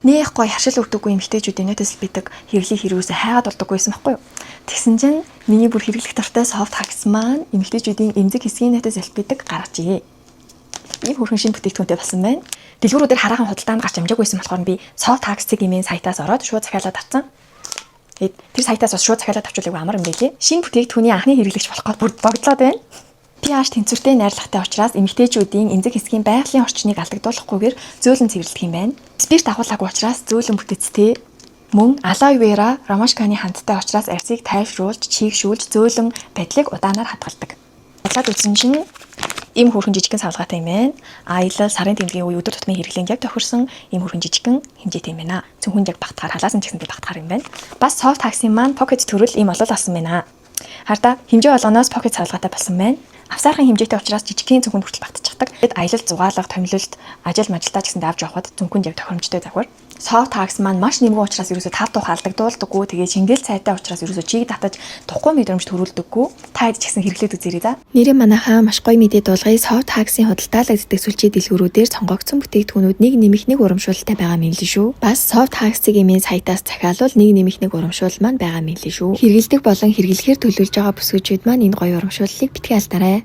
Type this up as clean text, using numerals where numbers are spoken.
Нэх гоё харшил өгдөггүй эмэгтэйчүүдийн нойтос бидэг хэрэглэх хэрэгөөсөө хайгаад болдоггүй байсан байхгүй юу? Тэгсэн чинь миний бүр хэрэглэх дуртай Soft Hugs маань эмэгтэйчүүдийн эмзэг хэсгийн нойтос бидэг гаргажээ. Ийм хөөрхөн шинэ бүтээгдэхүүнтэй болсон байна. Дэлгүүрүүдээр хараахан худалдаанд гарч амжаагүй байсан болохоор би Soft Hugs гэмээн сайтаас ороод шууд захиалаад авсан. Тэгээд тэр сайтаас бас шууд захиалаад авчвал айгүй амар юм байлээ. Шинэ бүтээгдэхүүний анхны хэрэглэгч болох гээд бүр догдлоод байна. pH тэнцвэртэй найрлагатай учраас эмэгтэйчүүдийн эмзэг хэсгийн байгалийн орчныг алдагдуулахгүйгээр зөөлөн цэвэрлэдэг юм байна. Спирт агуулаагүй учраас зөөлөн бүтэцтэй, мөн алоэ вера, ромашканы хандтай учраас арьсыг тайвшруулж, чийгшүүлж, зөөлөн байдлыг удаанаар хадгалдаг. Бодлоод үзсэн чинь ийм хөөрхөн жижигхэн савлгаатай юм байна. Аялал, сарын тэмдгийн үе, өдөр тутмын хэрэглээнд яг тохирсон ийм хөөрхөн жижигхэн хэмжээтэй юм байна. Цүнхэнд яг багтахаар, халаасан ч гэсэнтэй багтахаар юм байна. Бас Soft Hugs-ийн маань pocket төрөл ийм олол олсон байна. Хардаа хэмжээ болгоноос pocket савлгаатай болсон байна. Авсаархан хэмжээтэй учраас жижигхэн цүнхэнд хүртэл багтчихдаг. Тэгэд аялал, зугаалга, томилолт, ажил мажилтаа ч гэсэндээ авч явахад цүнхэнд яг тохиромжтой загвар. Soft Hugs маань маш нэмгэн учраас ерөөсө тав тух алдагдуулдаггүй. Тэгээ шингэл цайтай учраас ерөөсө чийг татаж тухгүй мэдрэмж төрүүлдэггүй. Та хэд ч гэсэн хэрэглээд үзээрэй за. Нэрээ манайхаа маш гоё мэдээ дуулгая. Soft Hugs-ийн худалдаалагддаг сүлжээ дэлгүүрүүдээр сонгогдсон бүтээгдэхүүнүүд нэг нэмэх нэг урамшуулалтай байгаа юм лээ шүү. Бас Soft Hugs гэмээн сайтаас захиалвал нэг нэмэх нэг урамшуул маань байгаа юм лээ шүү. Хэрэглэдэг болон хэрэглэхээр төлөвлөж байгаа бүсгүүчүүд маань энэ гоё урамшууллыг битгий алдаарай.